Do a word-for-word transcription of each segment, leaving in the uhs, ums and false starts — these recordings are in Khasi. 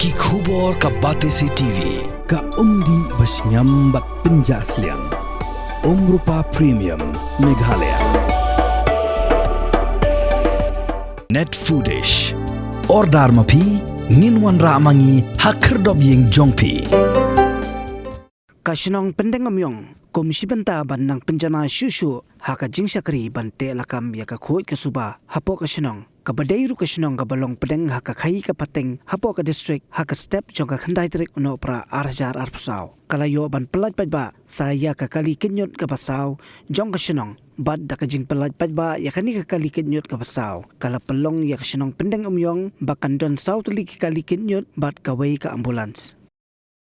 Ki khubor ka Batesi T V, ka umdih ba shngiam bad pynjah sliang. Umrupa Premium, Meghalaya. Net Foodish. Order ma phi, ngin wanrah ma ngi ha khyrdop ïing jong phi. Ka shnong Pyndengumiong kum shi bynta ban nang pynjanai shuh shuh ha ka jingshakri ban teh lakam ïa ka khuid ka suba hapoh ka shnong, kaba dei ruh ka shnong kaba long pdeng ha ka khaii ka pateng hapoh ka district ha ka step jong ka khyndai tarik u Nohprah ar hajar arphew saw. Ka la ïoh ban pyllait paidbah sa ïa ka kali kynñiut kaba saw jong ka shnong, bad da ka jingpyllait paidbah ïa kane ka kali kynñiut kaba saw, ka la pynlong ïa ka shnong Pyndengumiong ba kan don saw tylli ki kali kynñiut bad kawei ka ambulance.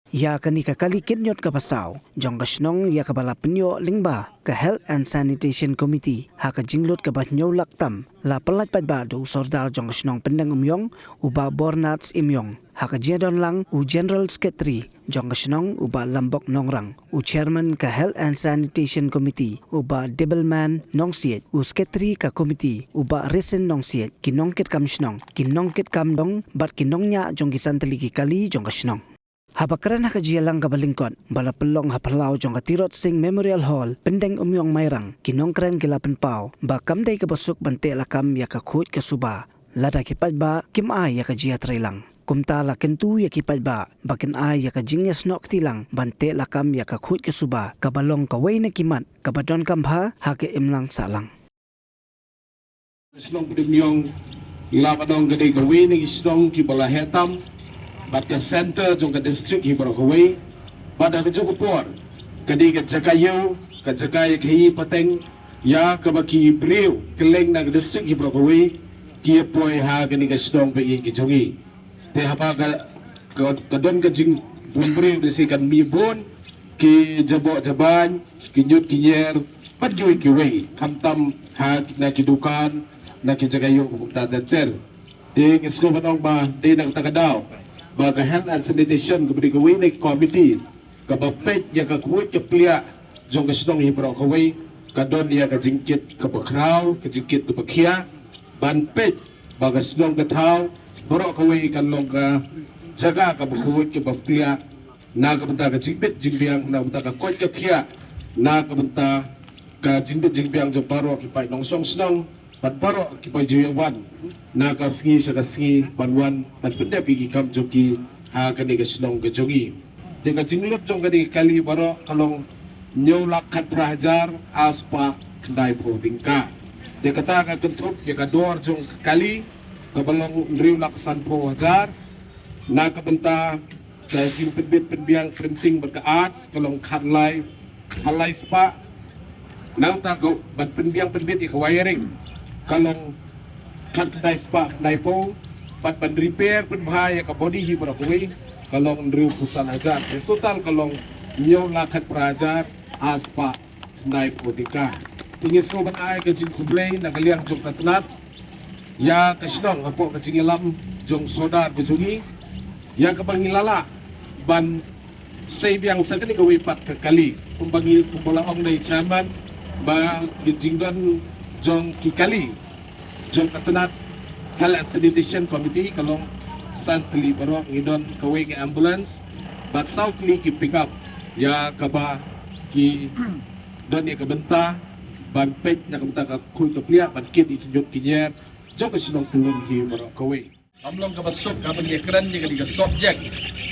Ïa kane ka kali kynñiut kaba saw jong ka shnong ïa kaba la pynïoh lyngba ka Health and Sanitation Committee ha ka jinglut kaba hynñiew lak tam, la pyllait paidbah da u Sordar jong ka shnong Pyndengumiong, u Bah Bornats Imiong. Ha ka jingdon lang u General Secretary jong ka shnong, u Bah Lambok Nongrang, u Chairman ka Health and Sanitation Committee, u Bah Debelman Nongsiej, u Secretary ka Committee, u Bah Resen Nongsiej, ki nongkitkam shnong, ki nongkitkam dong bad ki nongñiah jong ki san tylli ki kali jong ka shnong. Haba kren ha ka jingïalang kaba lyngkot ba la pynlong ha phyllaw jong ka Tirot Sing Memorial Hall, Pyndengumiong, Mairang, ki nongkren ki la pynpaw ba kam dei kaba suk ban teh lakam ïa ka khuid ka suba lada ki paidbah kim ai ïa ka jingïatreilang. Kumta la kyntu ïa ki paidbah ba kin ai ïa ka jingïasnoh kti lang ban teh lakam ïa ka khuid ka suba kaba long kawei na ki mat kaba donkam bha ha ka imlang sahlang. Shnong Pyndengumiong la ba dang ka dei kawei na ki shnong kiba la heh tam bad ka center jong ka district hi baroh kawei. Bad ha kajuh ka por ka dei ka jaka ïew, ka jaka ïa ka khaii pateng ïa kaba ki briew kylleng na ka district hi baroh kawei ki ïa poi ha kane ka shnong ba ïing ka jong ngi. Te haba ka, ka, ka don ka jingpynbriew, te shi kan mih bun ki jaboh jaban, ki ñiut ki ñier bad kiwei kiwei, khamtam ha na ki dukan, na ki jaka ïew kumta ter ter. Te ngi sngewbha ban ong ba dei na kata ka daw ba ka Health and Sanitation kaba dei kawei na ki committee kaba peit ïa ka khuid ka pliah jong ka shnong hi baroh kawei, ka don ïa ka jingkit kaba khraw, ka jingkit kaba khiah ban peit ba ka shnong ka thaw baroh kawei kan long ka jaka kaba khuid kaba pliah na ka bynta ka jingbit jingbiang, na ka bynta ka koit ka khiah, na ka bynta ka jingbit jingbiang jong baroh ki paid nongshong shnong bad baroh kiba ju ïa wan na ka sngi sha ka sngi ban wan ban pyndep ïa ki kam jong ki ha kane ka shnong ka jong ngi. Te ka jinglut jong kane ka kali baroh ka long hynñiew lak khatphra hajar ar spah khyndaiphew tyngka. Te kata ka kynthup ïa ka dor jong ka kali kaba long hynriew lak sanphew hajar na ka bynta ka jingpynbit pynbiang printing bad ka arts ka long khatlai, khatlai spah. Nangta ka ban pynbiang pynbit ïa ka wiring ka long khatkhyndai spah khyndaiphew, bad ban repair pynbha ïa ka body hi baroh kawei ka long hynriewphew san hajar. Te total ka long hynñiew lak khatphra hajar ar spah khyndaiphew tyngka. Te ngi sngewbha ban ai ka jingkhublei na ka liang jong ka tnat ïa ka shnong hapoh ka jingïalam jong Sordar ka jong ngi ïa kaba ngi la lah ban sei biang sa kane kawei pat ka kali, kumba ngi, kumba la ong da i chairman ba ki jingdon jong ki kali jong ka tnat Health and Sanitation Committee ka long san tylli baroh, ngi don kawei ka ambulance bad saw tylli ki pickup ïa kaba ki don ïa ka bynta ban peit na ka bynta ka khuid ka pliah, ban kit ïa ki ñiut ki ñier jong ka shnong Pyndengumiong hi baroh kawei. Kam long kaba suk haba ngi ïakren ïa kane ka subject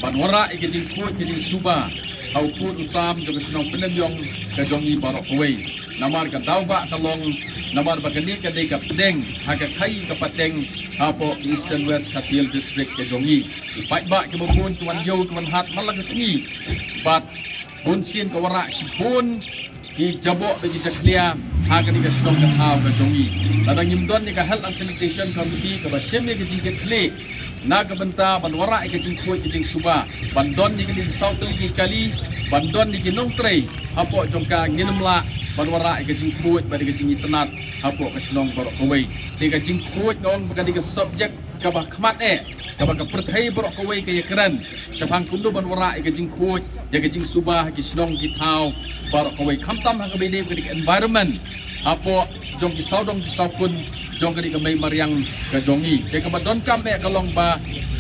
ban wanrah ïa ka jingkhuid ka jingsuba ha u pud u sam jong ka shnong Pyndengumiong ka jong ngi baroh kawei. Namar ka daw ba ka long, namar ba kane ka dei ka pdeng ha ka khaii ka pateng hapoh Eastern West Khasi Hills District ka jong ngi. Ki paidbah kiba bun ki wan ïew ki wan hat man la ka sngi bad bun sien ka wanrah shibun ki jaboh bad ki jakhlia ha kane ka shnong ka thaw ka jong ngi. Lada ngim don ïa ka Health and Sanitation Committee kaba shim ïa ka jingkitkhlieh na ka bynta ban wanrah ïa ka jingkhuid ka jingsuba, ban don ïa kine ki saw tylli ki kali, ban don ïa ki nongtrei hapoh jong ka, ngin ym lah ban wanrah ïa ka jingkhuid bad ïa ka jingitynnad hapoh ka shnong baroh kawei. Te ka jingkhuid nga ong ba ka dei ka subject kaba khmat eh, kaba ka pyrthei baroh kawei ka ïakren shaphang kumno ban wanrah ïa ka jingkhuid ïa ka jingsuba ha ki shnong ki thaw baroh kawei, khamtam ha kaba ïadei bad ka environment hapoh jong ki sawdong ki sawkun jong kane ka mei mariang ka jong ngi. Te kaba donkam eh ka long ba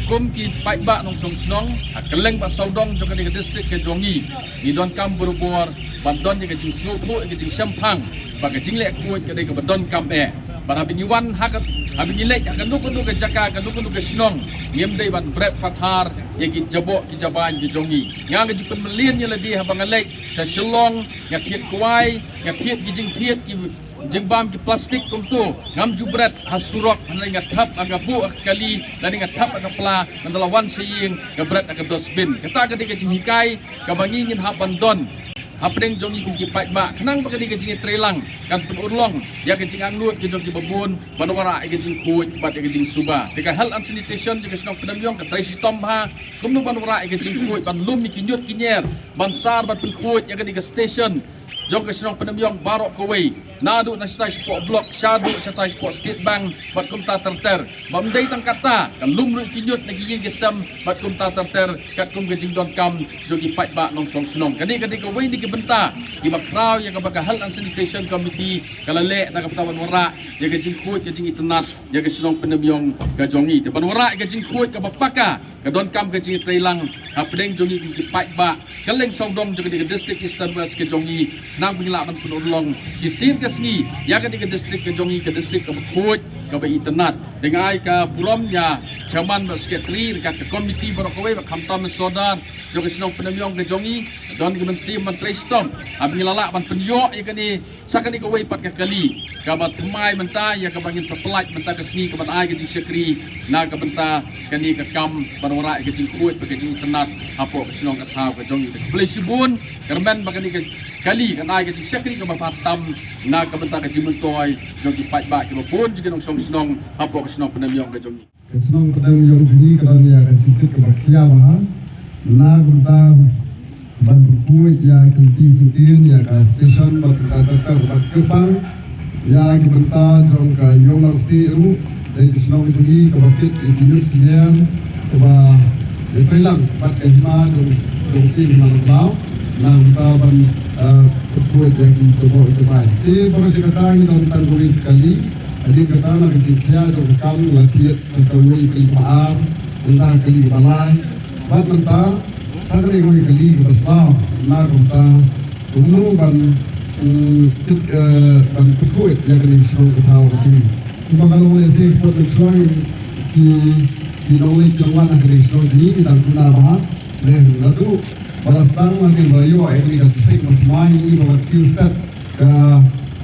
kum ki paidbah nongshong shnong ha kylleng ba sawdong jong kane ka district ka jong ngi, ngi donkam barabor ban don ïa ka jingsngewthuh, ïa ka jingshemphang ba ka jingleh khuid ka dei kaba donkam eh. Bad haba ngi wan ha ka, haba ngi leit ha kano kano ka jaka, kano kano ka shnong, ngim dei ban bret pathar ïa ki jaboh ki jabain ki jong ngi. Nga nga ju pynmlien ïa lade haba nga leit sha Shillong, nga thied kwai, nga thied ki jingthied ki jingbam ki plastik kumto, ngam ju bret ha surok, hynrei nga thap ha ka buh ha ka kali, lane nga thap ha ka pla, ngan da la wan sha ïing nga bret ha ka dustbin. Kata ka dei ka jinghikai kaba ngi ngin hap ban don hapdeng jong ngi kum ki paidbah, khnang ba ka dei ka jingïatreilang kan pynurlong ïa ka jingangnud ka jong kiba bun ban wanrah ïa ka jingkhuid bad ïa ka jingsuba. Te ka health and sanitation jong ka shnong Pyndenjong ka trei shitom bha kumno ban wanrah ïa ka jingkhuid, ban lum ïa ki ñiut ki ñier, ban sar, ban pynkhuid ïa ka dei ka station jong ka shnong Pyndenjong baroh kawei, naduh na shatai shapoh block, shaduh shatai shapoh State Bank bad kumta ter ter. Bym dei tang kata, ka lum ruh ki ñiut na ki ïing ki sem bad kumta ter ter, katkum ka jingdonkam jong ki paidbah nongshong shnong. Kane ka dei kawei na ki bynta kiba khraw ïa kaba ka Health and Sanitation Committee ka la leh na ka bynta ban wanrah ïa ka jingkhuid ka jingitynnad ïa ka shnong Pyndenjong ka jong ngi. Te ban wanrah ïa ka jingkhuid kaba paka, ka donkam ka jingïatreilang hapdeng jong ngi kum ki paidbah kylleng sawdong jong ka district Eastern West ka jong ngi, khnang ba ngin lah ban pynurlong shisien ka sngi ïa ka district ka jong ngi, ka district kaba khuid kaba itynnad. Te nga ai ka burom ïa chairman bad secretary ryngkat ka komiti baroh kawei, bad khamtam na sordar jong ka shnong Pyndenjong ka jong ngi, don ka mynsiem ban trei shitom haba ngi la lah ban pynïoh ïa kane sha kane kawei pat ka kali kaba thymmai mynta, ïa kaba ngin sa pyllait mynta ka sngi, kaban ai ka jingshakri na ka bynta kane ka kam ban wanrah ïa ka jingkhuid bad ka jingitynnad hapoh ka shnong ka thaw ka jong ngi. Te khublei shibun, kyrmen ba kane ka kali kan ai ka jingshakri kaba bha tam na ka bynta ka jingmyntoi jong ki paidbah kiba bun jong ki nongshong shnong hapoh ka shnong Pyndenjong ka jong ngi. Ka shnong Pyndenjong jong ngi ka don ïa ka jingkit kaba khia bha na ka bynta ban pynkhuid ïa ki lynti syngkien, ïa ka station bad ka, ka, ka, bad kyrpang ïa ki bynta jong ka ïewlang stieh ruh. Dei ka shnong jong ngi kaba kit ïa ki ñiut ki ñier, kaba ïatreilang bad ka hima jong, jong sien hima nongkhlaw na ka bynta ban, eh, pynkhuid ïa ki jaboh jabai. Te baroh shi katta ngi don tang kawei ka kali. Hadien kata na ka jingkhia jong ka kam la thied sa kawei ka kali kaba ar, mynta ka kali kaba lai, bad mynta sa kane kawei ka kali kaba saw, na ka bynta kumno ban, mm, kit, eh, ban pynkhuid ïa kane ka shnong ka thaw ka jong ngi. Kumba ka long lehse ka pud mynshuwa ki, ki nongleit nongwan ha kane ka shnong jong ngi ki dang duna bha. Leh naduh ba la sdang ma ngi ba la ïoh ïa kane ka jingsiej ba thymmai, ngi ba la kiew stet ka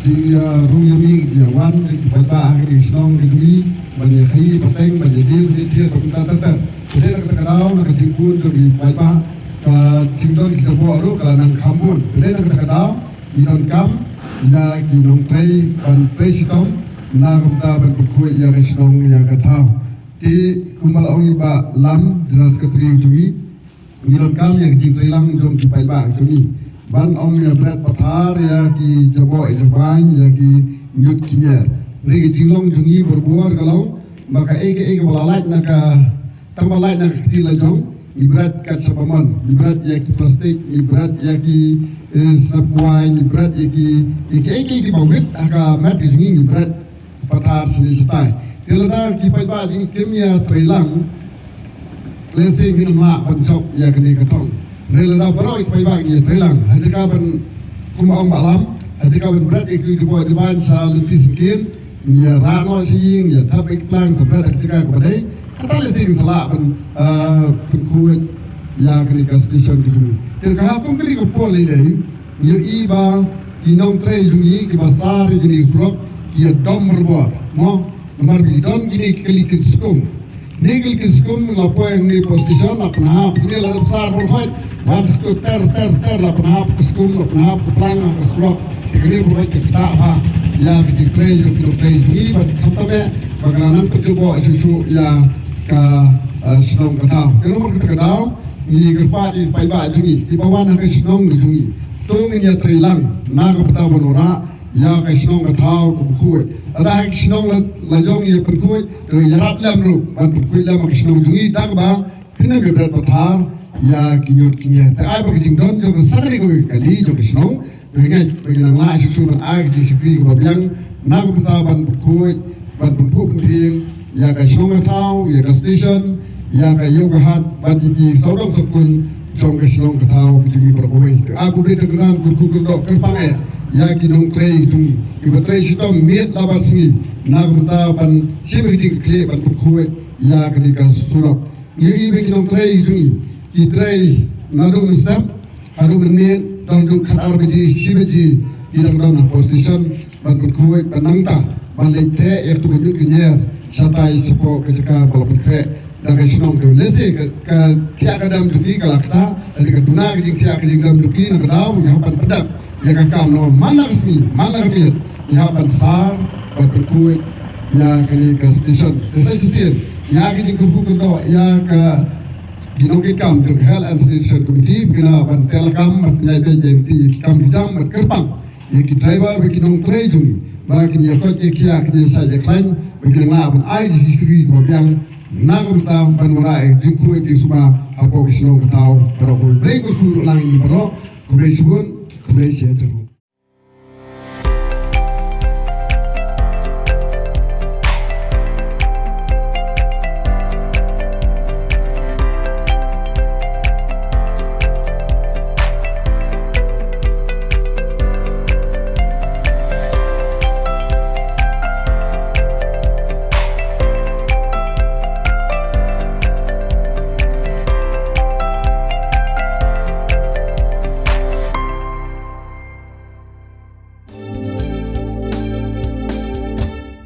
jing, eh, rung ïa mi ka jingwan jong ki paidbah ha kane ka shnong ka jong ngi ban ïa khaïi pateng, ban ïa die, ban ïa thied, ban kumta ter ter. Pynban na kata ka daw na ka jingkun jong ki paidbah, ka jingdon ki jaboh ruh ka la nang kham bun. Pynban na kata ka daw ngi donkam ïa ki nongtrei ban trei shitom na ka bynta ban pynkhuid ïa ka shnong ïa ka thaw. Te kumba la ong i Bah Lam, General Secretary jong ngi, ngi donkam ïa ka jingtreilang jong ki paidbah jong ngi ban ym ïa bret pathar ïa ki jaboh ïa jabain, ïa ki ñiut ki ñier. Hynrei ka jinglong jong ngi barabor ka long ba kaei kaei kaba la lait na ka, tang ba lait na ka kti la jong, ngi bret kat shaba mon, ngi bret ïa ki plastik, ngi bret ïa ki, eh, snap kwai, ngi bret ïa ki, ïa kiei kiei kiba wit ha ka met ka jong ngi, ngi bret pathar shane shatai. Te lada ki paidbah jong ngi kim ïa treilang, lehse ngin ym lah ban jop ïa kane ka thong. Hynrei lada baroh ki paidbah ngi ïa treilang, ha jaka ban, kumba ong Bah Lam, ha jaka ban bret ïa ki jaboh jabain sha lynti syngkien, ngi ïa rah noh sha ïing, ngi ïa thap ïa ki plang, sa bret ha ka jaka kaba dei, kata lehse ngin sa lah ban, ah, pynkhuid ïa kane ka station ka jong ngi. Te ka ha kum kane ka por lei lei, ngi ïohi ba ki nongtrei jong ngi kiba sar ïa kine ki surok ki ïa dom barabor, mo, namar ba ki don kine ki kali ki skum. Kine ki kali ki skum la poi hangne post station, la pynhap, kine la dep sar baroh, wan sha kut ter ter ter, la pynhap ka skum, la pynhap ka plang ha ka surok. Te kane baroh ka ktah bha ïa ka jingtrei jong ki nongtrei jong ngi, bad khamtam eh ba ka la nang pynjaboh shuh shuh ïa ka, eh, shnong ka thaw. Te namar kata ka daw ngi kyrpad ïa ki paidbah jong ngi kiba wan ha ka shnong ka jong ngi, to ngin ïa treilang na ka bynta ban wanrah ïa ka shnong ka thaw kaba khuid. Lada ha ki shnong la, la jong ïa pynkhuid, to ïarap lem ruh ban pynkhuid lem ha ki shnong jong ngi, da kaba phin ym ïa bret pathar ïa ki ñiut ki ñier. Te ai ba ka jingdon jong ka sakri kawei ka kali jong ka shnong, to ngeit ba ngin nang lah shuh shuh ban ai ka jingshakri kaba biang na ka bynta ban pynkhuid, ban pynphuh pynphieng ïa ka shnong ka thaw, ïa ka station, ïa ka ïew ka hat bad ïa ki sawdong sawkun jong ka shnong ka thaw ka jong ngi baroh kawei. Te ai ba U Blei Trai Kynrad un kyrkhu kyrdoh kyrpang eh ïa ki nongtrei jong ngi kiba trei shitom miet la bad sngi na ka bynta ban shim ïa ka jingkitkhlieh ban pynkhuid ïa kane ka surok. Ngi ïohi ba ki nongtrei jong ngi ki trei naduh mynstep haduh mynmiet, don haduh khatar baje, shi baje ki dang don hapoh station ban pynkhuid, ban nangta ban leit theh ïa katu ka ñiut ka ñier shatai shapoh ka jaka ba la pynkhreh da ka shnong. Te lehse ka, ka thiah ka dem jong ki ka la kata, lane ka duna ka jingthiah ka jingdem jong ki, na ka daw ngi hap ban pyndep ïa ka kam, namar man la ka sngi man la ka miet ngi hap ban sar ban pynkhuid ïa kane ka station. Te sa shisien ïa ka jingkyrkhu kyrdoh ïa ka ki nongkitkam jong ka Health and Sanitation Committee, ba kin nang ban teh lakam ban pynïaid beit ïa ki kam ki jam, ban kyrpang ïa ki driver bad ki nongtrei jong ngi ba kin ïa koit ïa khiah, kin ïa shait ïa khlaiñ, ba kin nang lah ban ai ka jingshakri kaba biang na ka bynta ban wanrah ïa ka jingkhuid jingsuba hapoh ka shnong ka thaw baroh kawei. Blei kyrkhu ruh lang ïa ngi baroh. Khublei shibun, khublei shihajar.